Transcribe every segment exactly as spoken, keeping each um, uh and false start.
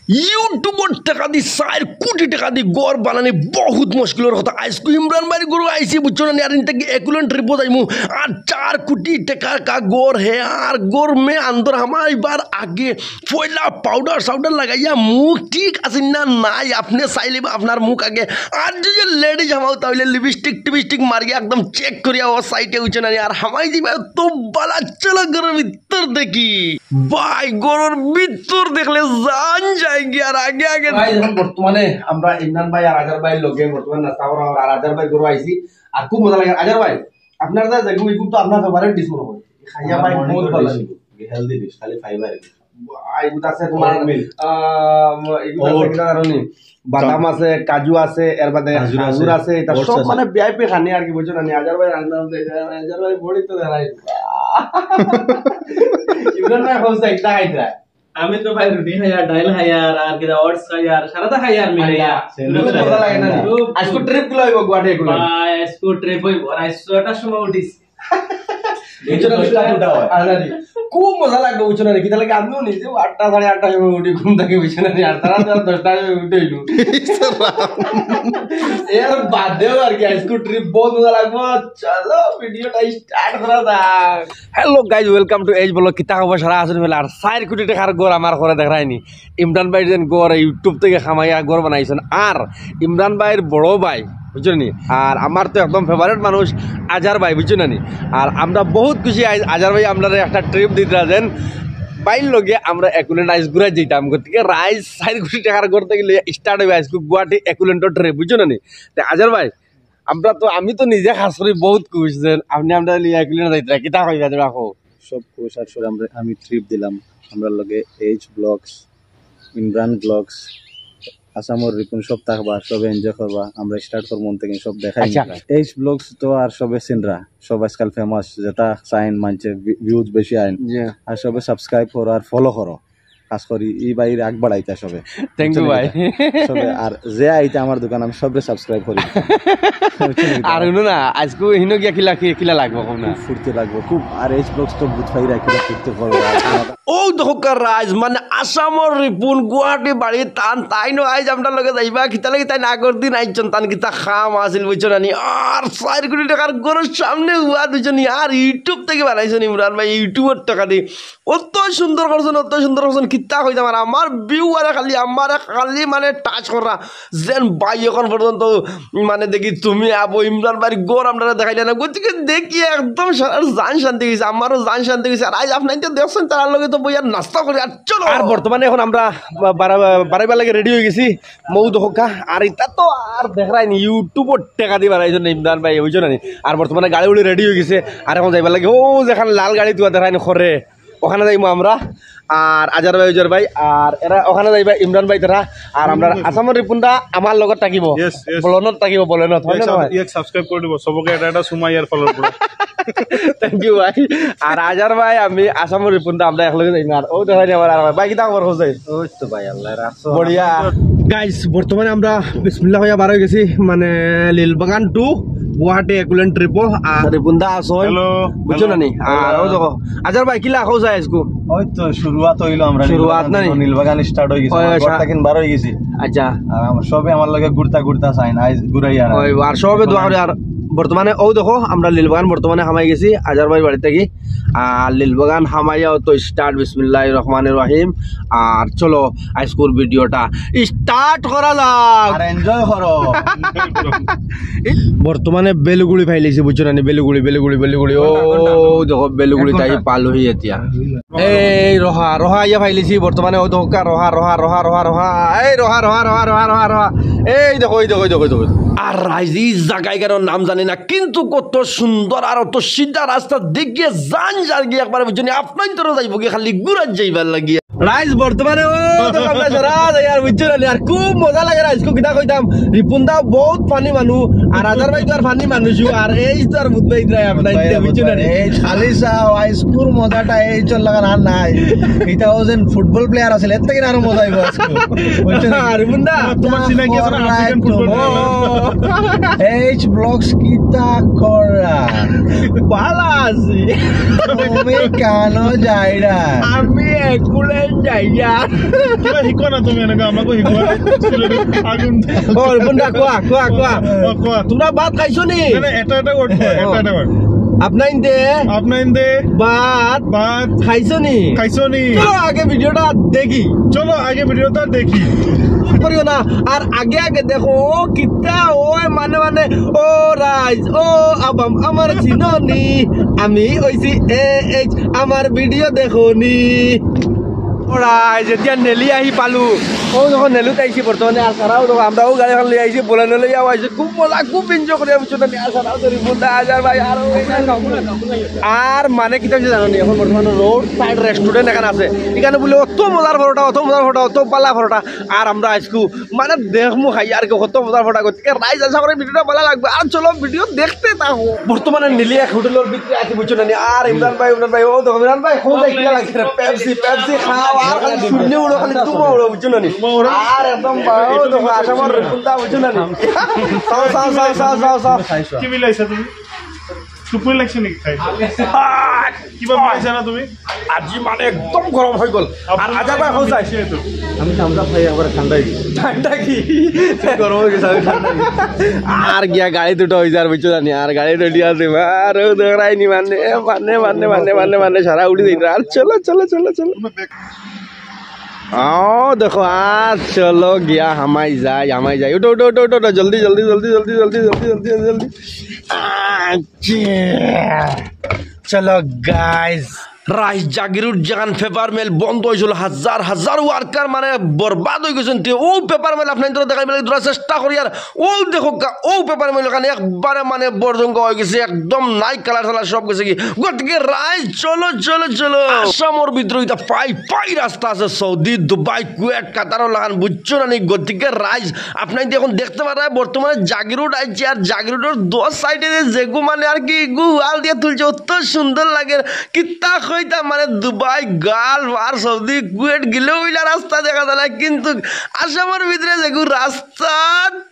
YouTube-র টেকা দি, চাইর কোটি টেকা দি ঘর বানানি বহুত মুশকিলর কথা। আইজকু ইমরান ভাইর ঘরো আইছি, বুঝছো না নি? আর ইন থাকি একুলেন্ট ট্রিপো যাইমু। আর চাইর কোটি টেকার কা ঘর হে, আর ঘর মে আন্দর হামাইবার আগে পয়লা পাউডার সাউডার লাগাইয়া মুখ ঠিক আছে না নাই, আপনে চাইলে বা আপনার মুখ আগে। আর যদি লেডিজ হামাও তাইলে লিপস্টিক টিপস্টিক মারিয়া একদম চেক করিয়া ও সাইডে উঠে না নি। আর হামাই দিবা তো বালা চলো ঘরর ভিতর দেখি। ভাই, ঘরর ভিতর দেখলে জান যায় গি। আর আগে আগে ভাই, এখন বর্তমানে আমরা ইমরান ভাই আর আজার ভাইর লগে বর্তমানে নাস্তা করা হয়, আর আজার ভাইর ঘরো আইছি, আর খুব মজা লাগে। আজার ভাই, আপনার যা যেগুন, এগুন তো আপনার ফেভারিট ডিশ মনে হয়। খাইয়া আমার ভাই morning বহুত routine ভালো dish, লাগে। Healthy dish, খালি ফাইবার। ভাই, এগুন আছে তোমার, Oatmeal। আহ, এগুন আছে Oat। কিতা জানো নি? বাদাম আছে, কাজু আছে, এর বাদে খাজুর আছে, খাজুর আছে, এটা oats সব আছে। মানে ভিআইপি খানি আর কি, বুঝছো না নি? আজার ভাই রান্না করতে, আজার ভাই বড়ি তো দাঁড়াই। ইমরান ভাই হোসে একটা খাইতা। আমি তো ভাই রুটি খাইয়ার, ডাইল খাইয়ার, আর কিতা ওটস খাইয়ার, সারাটা খাইয়ার মিলাইয়া। আচ্ছা, খুব মজা লাগে না? খুব। আইজকু ট্রিপ গুলো হইব গুয়াহাটি এগুলো। ভাই, আইজকু ট্রিপ হইব। আর আইজ ছয়টার সময় উঠিস। এই জন্য দশটা উঠা হয়। আরে, খুব মজা লাগবে, বুঝছো না? কিতা লাগে আমিও নিজে আটটা, সাড়ে আটটার সময় উঠি ঘুম থাকি, বুঝছো না? আর তারা তো আর দশটার সময় উঠে হইল। এর বাদেও আর কি আইজকু ট্রিপ বহুত মজা লাগবো। চলো, ভিডিওটা স্টার্ট করা যাক। Hello guys, welcome to H Vlog। কিতা খবর সারা আছইন বেলা? আর চাইর কোটি টেকার ঘর আমার ঘরে দেখরায়নি। ইমরান ভাইর যেন ঘর YouTube থাকি কামাইয়া ঘর বানাইছইন। আর ইমরান ভাইর বড় ভাই, বুঝছো নি? আর আমার তো একদম ফেভারিট মানুষ আজার ভাই, বুঝছো না নি? আর আমরা বহুত খুশি আই-, আজার ভাই আমরারে একটা ট্রিপ দিতরা যেন ভাইর লগে আমরা একুলেন্ট আইজ ঘুরাই যাইতাম। গতিকে রাইজ চাইর কোটি টেকার ঘর থাকি লইয়া স্টার্ট হইবে আইজকু গুয়াহাটি একুলেন্টর ট্রিপ, বুঝছো না নি? তে আজার ভাই, আমরা তো, আমি তো নিজে খাস করি বহুত খুশ যেন আপনে আমরারে লইয়া একুলেন্ট যাইতরা। কিতা কইবা তুমি, রাখো? সব খুশ আর সব আমরা, আমি ট্রিপ দিলাম। আমরার লগে এইচ ব্লগস, ইমরান ব্লগস, আসামর রিপুন সব থাকবা, সবে এনজয় করবা। আমরা স্টার্ট করমু অন থাকি, সব দেখাই আচ্ছা। নিবা। এইচ ব্লগস তো আর সবে চিনরা, সব আজকাল ফেমাস, যেটা চাইন মানষে ভি-, ভিউজ বেশি আইন। জি। আর সবে সাবস্ক্রাইব করো আর ফলো করো। খাস করি ই ভাইর আগ বাড়াইতা সবে। Thank you বুঝছো নি ভাই। কথা? সবে আর যে আইতা আমার দোকান, আমি সবরে সাবস্ক্রাইব করি। বুঝছো নি কথা? আর হুনো না, আইজকু হিনো গিয়া কিলা, কি-, কিলা লাগবো, কও না? খুব ফুর্তি লাগবো, খুব। আর এইচ ব্লগস তো বুঝ পাইরা কিলা ফুর্তি করবো। আর ও দেখো কার রাইজ, মানে আসামর রিপুন গুয়াহাটি বাড়ি তান, তাইন আইজ আমরার লগে যাইবা, কিতা লাগি তাইন আগর দিন আইছইন, তান কিতা কাম আছিল, বুঝছো না নি? আর চাইর কোটি টেকার ঘরর সামনে হুয়া দুইজন, আর YouTube থাকি বানাইছইন ইমরান ভাই, YouTubeর টেকা দি। অত সুন্দর করছইন, অত সুন্দর করছইন, কিতা কইতাম আর। আমার ভিউয়ারে খালি, আমারে খালি মানে টাচ করা। যেন ভাই এখন পর্যন্ত মানে দেখি তুমি আবো ইমরান ভাইর ঘর আমরারে দেখাইলা না। গতিকে দেখি একদম সারার জান শান্তি গেছে, আমারও জান শান্তি গেছে। আর আইজ আপনাইনতে দেখছইন তারার লগে তো বইয়া নাস্তা করি। আর চলো। আর বর্তমানে এখন আমরা বা-, বাড়া-, বাড়াইবার লাগি রেডি হয়ে গেছি। মৌ দেখো কা, আর ইতা তো আর দেখরায়নি, YouTubeর টেকা দি বানাইছইন ইমরান ভাই, বুঝছো না নি? আর বর্তমানে গাড়ি উড়ি রেডি হয়ে গেছে। আর এখন যাইবার লাগি, ও যেখান লাল গাড়ি তুয়া দেখরায়নি করে, ওখানে যাইমু আমরা। আর আজার ভাই, উজার ভাই, আর এরা ওখানে যাইবা ইমরান ভাই তারা। আর আমরা আসামর রিপুনদা আমার লগে থাকিব। Yes, yes। বলেনোত থাকিব, বলেনোত, হয় না ভাই? এক সাবস্ক্রাইব করে দিব, সবকে এটা এটা সময় আর ফলো করে। Thank you ভাই। আর আজার ভাই, আমি আসামর রিপুনদা, আমরা একলগে যাই না। আর ও দেখো নি আমার আর ভাই, কিতা খবর, হোসেন? ওই তো ভাই, আল্লাহ রাখছো। বড়িয়া। গাইস, বর্তমানে আমরা বিসমিল্লাহ হইয়া বার হয়ে গেছি, মানে লীলবাগান টু গুয়াহাটি একুলেন্ট ট্রিপো। আর রিপুনদা আছো? হ্যালো। বুঝছো না নি? আর ও দেখো, আজার ভাই, কিলা খবর আইজকু? ওই তো শুরুয়াত হইলো, আমরা শুরুয়াত নীলবাগান নাই? নীলবাগান স্টার্ট হয়ে গেছে। ওই, আমার আচ্ছা। ঘর থাকি বার হয়ে গেছি। আচ্ছা। আর আমার সবে আমার লগে ঘুরতা ঘুরতা চাইন, আইজ ঘুরাই আর ওই, আর সবে দোয়া করে। আর বর্তমানে ও দেখো, আমরা লীলবাগান বর্তমানে হামাই গেছি আজার ভাইর বাড়ি থাকি। আর লীলবাগান হামাইয়াও তো স্টার্ট বিসমিল্লাহির রহমানির রহিম। আর চলো আইজকুর ভিডিওটা স্টার্ট করা যাক। আর এনজয় করো। বর্তমানে বেলুগুড়ি ফাইলিছি, বুঝছো না নি? বেলুগুড়ি, বেলুগুড়ি, বেলুগুড়ি। ও দেখো বেলুগুড়ি তাই পালহি এতিয়া। এই রহা, রহা ইয়া ফাইলিছি বর্তমানে। ও দেখো রহা, রহা, রহা, রহা, রহা। এই রহা, রহা, রহা। এই দেখো, এই দেখো, এই দেখো, এই দেখো। আর রাইজ ই জাগাইগার নাম জানি না, কিন্তু কত সুন্দর আর অত সিধা রাস্তা দেখিয়া জান যার গিয়া একবারে, বুঝছো নি? আপনাইনতরও যাইবো গিয়া খালি ঘুরাত যাইবার লাগিয়া। রাইজ বর্তমানে ও তো আমরা সারা যাই আর, বুঝছো না নি? আর খুব মজা লাগে রাইজ, কিতা কইতাম, রিপুনদা বহুত ফানি মানু, আর আজার ভাই তো আর ফানি মানু, আর এই তো আর বুঝবে ইতরা আপনাইনতে, বুঝছো না নি? এই খালি চাও, আইজকুর মজাটা এই চল লাগান আর নাই। এটা ও যেন ফুটবল প্লেয়ার আছিল, এর থাকি আরো মজা হইব আইজকু। বুঝছো না? আর রিপুনদা, তোমার সিনাকি আছে না, African football player? H blogs কিতা করা? ভালা আছি। তুমি কেন যাইরা? আমি একুলে যাই যা। কিবা শিকোৱা না তুমি এনেকা, আমাকো শিকোৱা। আগুন। অ, ৰিপুণ দা, কোৱা, কোৱা, কোৱা। অ, কোৱা। তোমরা ভাত খাইছো নি? নাই, নাই, এটা এটা ৱৰ্ড কোৱা, এটা এটা ৱৰ্ড। আপনাইনতে আপনাইনতে ভাত ভাত খাইছো নি? খাইছো নি? চলো আগে ভিডিওটা দেখি। চলো আগে ভিডিওটা দেখি। করিও না, আর আগে আগে দেখো, ও কিতা, ওই মানে মানে, ও রাইজ, ও আবাম, আমার চিননি, আমি ওইছি এ এইচ, আমার ভিডিও দেখো নি। ও রাইজ, এতিয়া নেলি আহি পালো। ও দেখো নেলুত আইছি বর্তমানে, আর সারাও দেখো, আমরাও গাড়ি এখন লই আইছি, বলে লই আও আইছি, খুব মজা, খুব এনজয় করি আমি চুটা নিয়ে সারাও ধরি বুলতে হাজার ভাই, আর ওই আর মানে কিতা হইছে জানো নি, এখন বর্তমানে রোড সাইড রেস্টুরেন্ট এখানে আছে, এখানে বলে অত মজার পরোটা, অত মজার পরোটা, অত বালা পরোটা, আর আমরা আইজকু মানে দেখমু খাই আর কি কত মজার পরোটা করতে। রাইজ আশা করি ভিডিওটা ভালো লাগবে, আর চলো ভিডিও দেখতে থাকো। বর্তমানে নিলি এক হোটেলের ভিতরে আছি বুঝছো না নি, আর ইমরান ভাই, ইমরান ভাই, ও দেখো ইমরান ভাই, কোন যাই কিনা লাগছে রে, পেপসি, পেপসি খাও, আর খালি শূন্য উড়ো, খালি তুমা উড়ো বুঝছো না নি, আর একদম ভাই, ও দেখো আসামর রিপুণদা বুঝছো না নি, চাও, চাও, চাও, চাও, চাও, চাও। কি বিলাইছা তুমি? চুপুই লাগছে নাকি খাই? আহ! কিবা বিলাইছা না তুমি? আজি মানে একদম গরম হয়ে গেল। আর আজার ভাই হল চাই। আমি তো আমরা খাই একবার ঠান্ডাই। ঠান্ডা কি? গরম হয়ে গেছে, আমি ঠান্ডা। আর গিয়া গাড়ি দুটো হয়ে যার বুঝছো জানি, আর গাড়ি দুটি আছে, আর ও দৌড়াইনি মানে, মানে, মানে, মানে, মানে, মানে, সারা উঠি দিন। আর চলো, চলো, চলো, চলো। ও দেখো, আর চলো গিয়া হামাই যাই, হামাই যাই। উঠো, উঠো, উঠো, উঠো, উঠো, জলদি, জলদি, জলদি। আহ, চলো গাইস, রাইজ জাগিরোড যেখান পেপার মিল বন্ধ হয়েছিল, হাজার হাজার ওয়ার্কার মানে বরবাদ হয়ে গেছেন। তে ও পেপার মিল আপনাইনতরে দেখাইবার লাগি থুড়া চেষ্টা করি। আর ও দেখো গা, ও পেপার মিল ওখানে একবারে মানে বর্জঙ্গ হয়ে গেছে, একদম নাই, কালার টালার সব গেছে কি। গতিকে রাইজ চলো, চলো, চলো, আসামর ভিতরে এটা পাই পাই রাস্তা আছে, সৌদি, দুবাই, কুয়েত, কাতারর লাখান বুঝছো না নি? গতিকে রাইজ আপনাইনতে এখন দেখতে পারা বর্তমানে জাগিরোড আইছি, আর জাগিরোডর দশ সাইডে যে যেগু মানে আর কি গু ওয়াল দিয়া তুলছে, অত সুন্দর লাগে। কিতা কইতাম মানে দুবাই, গালফ আর সৌদি, কুয়েত গেলেও ইলা রাস্তা দেখা যায় না, কিন্তু আসামর ভিতরে যেগু রাস্তা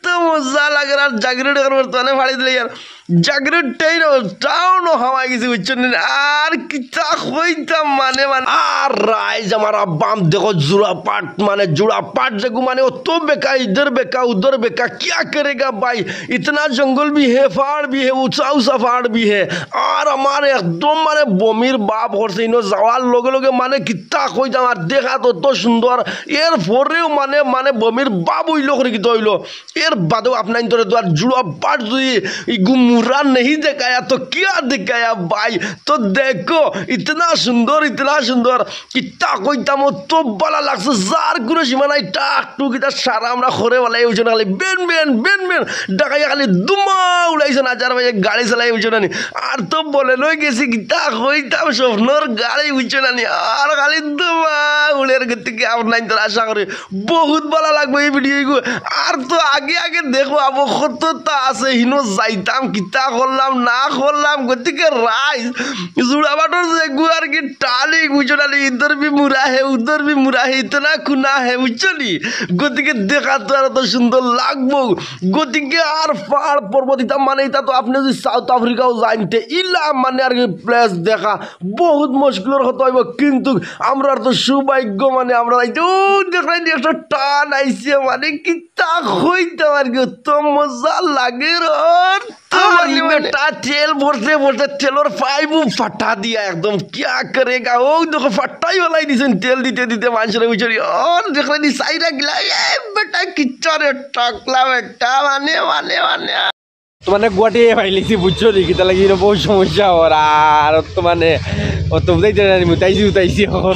তো মজা লাগে। আর জাগিরোড এখন বর্তমানে ফাড়ি দিলে আর জাগিরোড টাউন, টাউনও হামাই গেছে বুঝছো নি? আর কিতা কইতাম মানে মানে। আর রাইজ আমার আব্বাম দেখো জুড়া পাট মানে জুড়া পাট যেগু মানে অত বেকা, ইধর বেকা, উধর বেকা, কিয়া করেগা ভাই? ইতনা জঙ্গল ভি হে, পাহাড় ভি হে, উঁচা উঁচা পাহাড় ভি হে। আর আমার একদম মানে বমির ভাব করছে, ইনো যাওয়ার লগে লগে মানে কিতা কইতাম, আর দেখাত অত সুন্দর, এর পরেও মানে মানে বমির ভাব অইলো করি কিতা অইলো। এর বাদেও আপনাইনতরে তো আর জুড়া পাট যদি ইগু মুরা নেই দেখায়া তো কিয়া দেখায়া ভাই? তো দেখো, ইতনা সুন্দর, ইতনা সুন্দর, কিতা কইতাম, অত ভালা লাগছে, যার কোনো সীমা নাই। টাক টুক ইতা সারা আমরা করে বেলাই অইছে না, খালি বেন বেন বেন বেন ডাকাইয়া খালি দুমা উড়াইছে না, যার ভাই গাড়ি চালাই অইছে না নি। আর তো বলে লই গেছি, কিতা কইতাম, স্বপ্নর গাড়ি অইছে না নি, আর খালি দুমা উড়ের গতিকে আপনাইনতরে আশা করি বহুত ভালা লাগবো এই ভিডিও ইগু। আর তো আগে আগে দেখবো আবো কততা আছে, হিনো যাইতাম, কিতা করলাম না করলাম। গতিকে রাইজ জুড়া বাটর যেগু আর কি টালি বুঝো না, ইধর ভি মুরা হে, উধর ভি মুরা হে, ইতনা খুনা হে, বুঝছো নি? গতিকে দেখাত তো আর অত সুন্দর লাগবো। গতিকে আর পাহাড় পর্বত ইতা মানে ইতা তো আপনে যদি সাউথ আফ্রিকাও যাইনতে ইলা মানে আর কি প্লেস দেখা বহুত মুশকিলর কথা অইবো, কিন্তু আমরার তো সৌভাগ্য, মানে আমরা যাইতে, ও দেখরায়নি একটা টান আইছে, মানে কিতা কইতাম আর কি, অত মজা লাগে রে। আর মানে, মানে বেটা তেল ভরতে ভরতে তেলর পাইপও ফাটা দিয়া একদম কিয়া করেগা, ও দেখো ফাটাই ফালাই দিছেন তেল দিতে দিতে মানুষের বুঝছো নি, আর দেখরায়নি সাইরা গিলা, এ বেটা কিচ্ছু রে টাকলা বেটা, মানে, মানে, মানে। তো মানে গুয়াহাটি পাইলিছি, বুঝছো নি? কিতা লাগি ইনো বহুত সমস্যা অর। আর তো মানে, ও তো বুঝাইতে জানি, উতাইছি, উতাইছি এখন।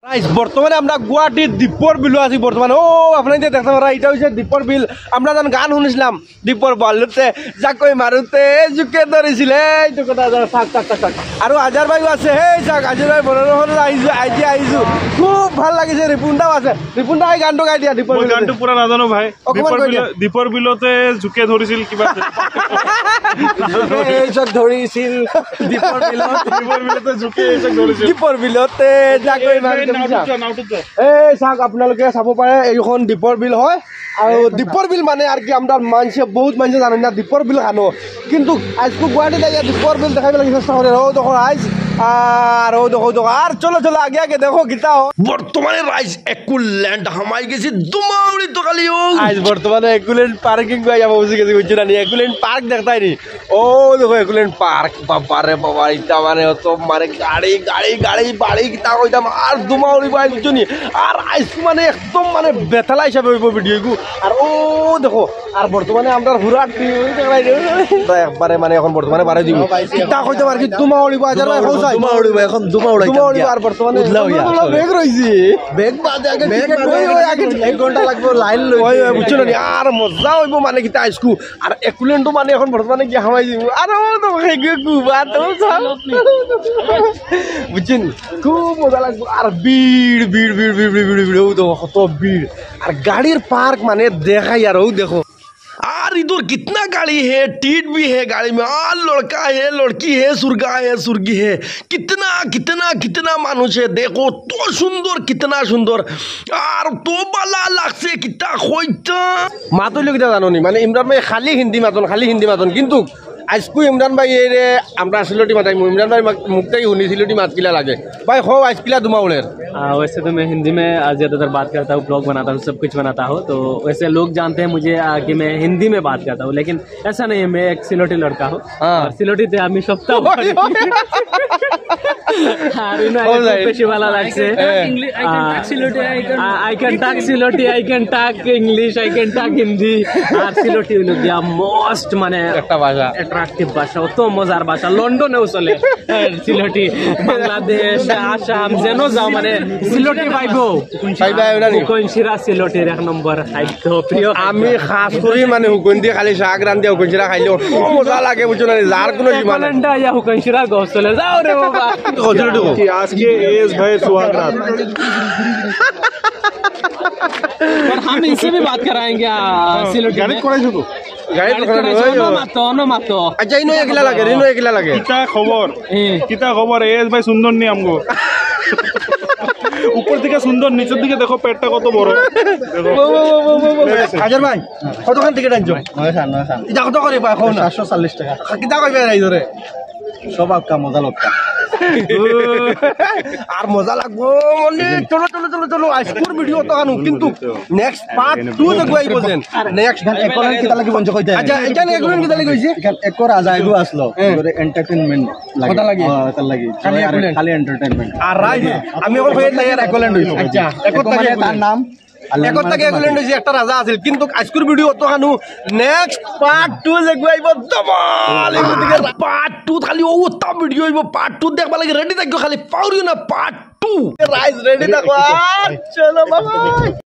Guys, বর্তমানে আমরা গুয়াহাটির দীপর বিলো আছি বর্তমানে। ও, আপনাইনতে দেখতে পারা, ইটা হইছে দীপর বিল। আমরা যেন গান হুনিছলাম, দীপর বালুতে, জাকই মারুতে, জুকে ধরিছিল, এই তো কথা, থাক, থাক, থাক, থাক। আরো আজার ভাইও আছে, এই থাক, আজার ভাই বড় হল, আইজু, আইজু, আইজু। খুব ভালা লাগিছে, রিপুনদাও আছে। রিপুনদা, এই গানটো গাই দিয়া, দীপর মই বিলোতে। গানটো পুৰা নাজানো ভাই। অকমান দীপৰ কৈ দিয়া। বিল-, দীপৰ বিলতে জোকে ধৰিছিল কিবা। জোকে এইচত ধৰিছিল দীপৰ বিলত। দীপৰ বিলতে জোকে এইচত ধৰিছিল। দীপৰ বিলতে জাকৈ এই, মাৰিছে, এই, বুজিছা? নাওটোত যোৱা, নাওটোত যোৱা। এই চাওক, আপোনালোকে চাব পাৰে, এইখন দীপৰ বিল হয়। আৰু দীপৰ বিল মানে আৰু কি, আমাৰ মানছে, বহুত মানছে জানে না দীপৰ বিল খানো। কিন্তু আজকে গুৱাহাটীত আইয়া দীপৰ বিল দেখাইব লাগি চেষ্টা কৰে। ও দেখো, আইজ আর ও দেখো, দেখো, আর চলো, চলো, আগে, আগে দেখো, কিতা অয়। বর্তমানে রাইজ একুলেন্ড হামাই গেছি, দুমাউড়ি তো খালি ও। আইজ বর্তমানে একুলেন্ড পার্কিং কই আইয়া পৌঁছি গেছি, বুঝছো না নি? একুলেন্ড পার্ক দেখতায় নি? ও দেখো, একুলেন্ড পার্ক, বাবা রে বাবা, ইটা মানে অত মানে গাড়ি, গাড়ি, গাড়ি, বাড়ি, কিতা কইতাম, আর দুমাউড়ি ভাই, বুঝছো নি? আর আইজ মানে একদম মানে বেতালা হিসাবে অইবো ভিডিও গু। আর ও দেখো, আর বর্তমানে আমরা পুরা টিম ওই জায়গায় রে। আমরা একবারে মানে এখন বর্তমানে বাড়াই দিব। কিতা কইতে পারি কি, তোমা অলি বাজার ভাই, হো সাই। তোমা অলি ভাই, এখন তোমা উড়াই তোমা অলি। আর বর্তমানে উদলা হইয়া। বেগ রইছে। বেগ বাদে আগে বেগ টিকিট বাদে ওই, ওই আগে আগে এক ঘন্টা লাগবে, লাইন লই। ওই, ওই, বুঝছো না নি? আর মজা অইবো মানে কিতা আইজকু। আর একুলেন্ডও মানে এখন বর্তমানে গিয়া হামাই দিব। আর ও তো হেগে গুবা তো সব। বুঝছেন? খুব মজা লাগবো। আর ভিড়, ভিড়, ভিড়, ভিড়, ভিড়, ভিড়, ভিড়, ও তো কত ভিড়। আর গাড়ির পার্ক মানে দেখাই আর ও দেখো। আর ইধর কিতনা গাড়ি হে, টিট ভি হে গাড়ি মে, আর লড়কা হে, লড়কি হে, সুরগা হে, সুরগি হে, কিতনা, কিতনা, কিতনা মানুষ হে। দেখো তো সুন্দর, কিতনা সুন্দর। আর তো বালা লাগছে, কিতা কইতা। মাত অইলো কিতা জানো নি? মানে ইমরান ভাই খালি হিন্দি মাতন, খালি হিন্দি মাতন, কিন্তু আইজকু ইমরান ভাই এরে আমরা সিলটি মাতাইমু। ইমরান ভাই মুখ থাকি হুনি সিলটি মাত কিলা লাগে। ভাই, কও আইজ কিলা দুমাউড়ের? आ, वैसे तो मैं हिंदी में, आ, ज़्यादातर बात करता हूँ, ब्लॉग बनाता हूँ, सब कुछ बनाता हूँ। तो वैसे लोग जानते हैं मुझे, आ, कि मैं हिंदी में बात करता हूँ, लेकिन ऐसा नहीं है, मैं एक सिलोटी लड़का हूँ। हाँ। और सिलोटी তে আমি সপ্তাহ আর ইনো ও ভাই। বেশি ভালা লাগছে। হ্যাঁ। English, I can talk Siloti, I can a, I can talk Siloti, I can talk English, I can talk Hindi. আর সিলটি অইলো গিয়া most মানে একটা ভাষা। Attractive ভাষা, অত মজার ভাষা, লন্ডনেও চলে। হ্যাঁ, সিলটি, বাংলাদেশ, আসাম, যেন যাও মানে সিলটি পাইবো। পাইবা, ওটা নি? হুকন শিরা সিলটির এক নম্বর খাদ্য, প্রিয় খাদ্য। আমি খাস করি মানে হুকন দি খালি শাক রান্ধিয়া হুকন শিরা খাইলে অত মজা লাগে, বুঝছো না? যার কোনো সীমা নাই। অকলেন্ডে আইয়া হুকন শিরা গছ চলে যাও রে বাবা। কত রে? কি আজকে এস ভাই সুহাগ রাত। और हम इनसे भी बात कराएंगे, आ, सिलोटी গাড়ি में। করাই শুধু। গাড়ি গাড়ি দোকানে করাই নয়। শুধু, অন্য মাতো, অন্য মাতো। আচ্ছা, ইনো একলা লাগে, ইনো একলা লাগে। কিতা খবর? এ। কিতা খবর? এস ভাই সুন্দর নি আমগো। উপর দিকে সুন্দর, নিচের দিকে দেখো পেটটা কত বড়। দেখো। ও, ও, ও। হাজার ভাই, কতখান টিকিট আনছো? নয়খান, নয়খান। ইটা কত করে পায়, কও না? সাতশো চল্লিশ টাকা। কিতা কইবে এই ধরে? সব আপকা মজা লোকটা। আর মজা লাগবো, মানে, চলো, চলো, চলো, চলো, আইজকুর ভিডিও তো আনো, কিন্তু নেক্সট পার্ট টু দেখবো এই বোঝেন। নেক্সট এখান একলেন্ড কিতা লাগি বন্ধ কইতে? আচ্ছা, এখান একলেন্ড কিতা লাগি কইছে? এখান একো রাজা এগো আসলো, হ্যাঁ। ওরে এন্টারটেইনমেন্ট লাগে। কথা লাগে? হ্যাঁ, কথা লাগে। খালি একলেন্ড? খালি এন্টারটেইনমেন্ট। আর রাইজ, আমি এখন কইতে লাগে আর একলেন্ড হইছে। আচ্ছা, একো মানে তার নাম একর থাকি একলেন্ড হইছে, একটা রাজা আছিল, কিন্তু আইজকুর ভিডিও অত খানু, নেক্সট পার্ট টু যেগু আইবো, দমাল, এগুর দিকে পার্ট টু খালি ও উত্তম ভিডিও আইবো, পার্ট টু দেখবা লাগি রেডি থাকিও, খালি পাউরিও না পার্ট টু। রাইজ রেডি থাকো, আর চলো বাবা।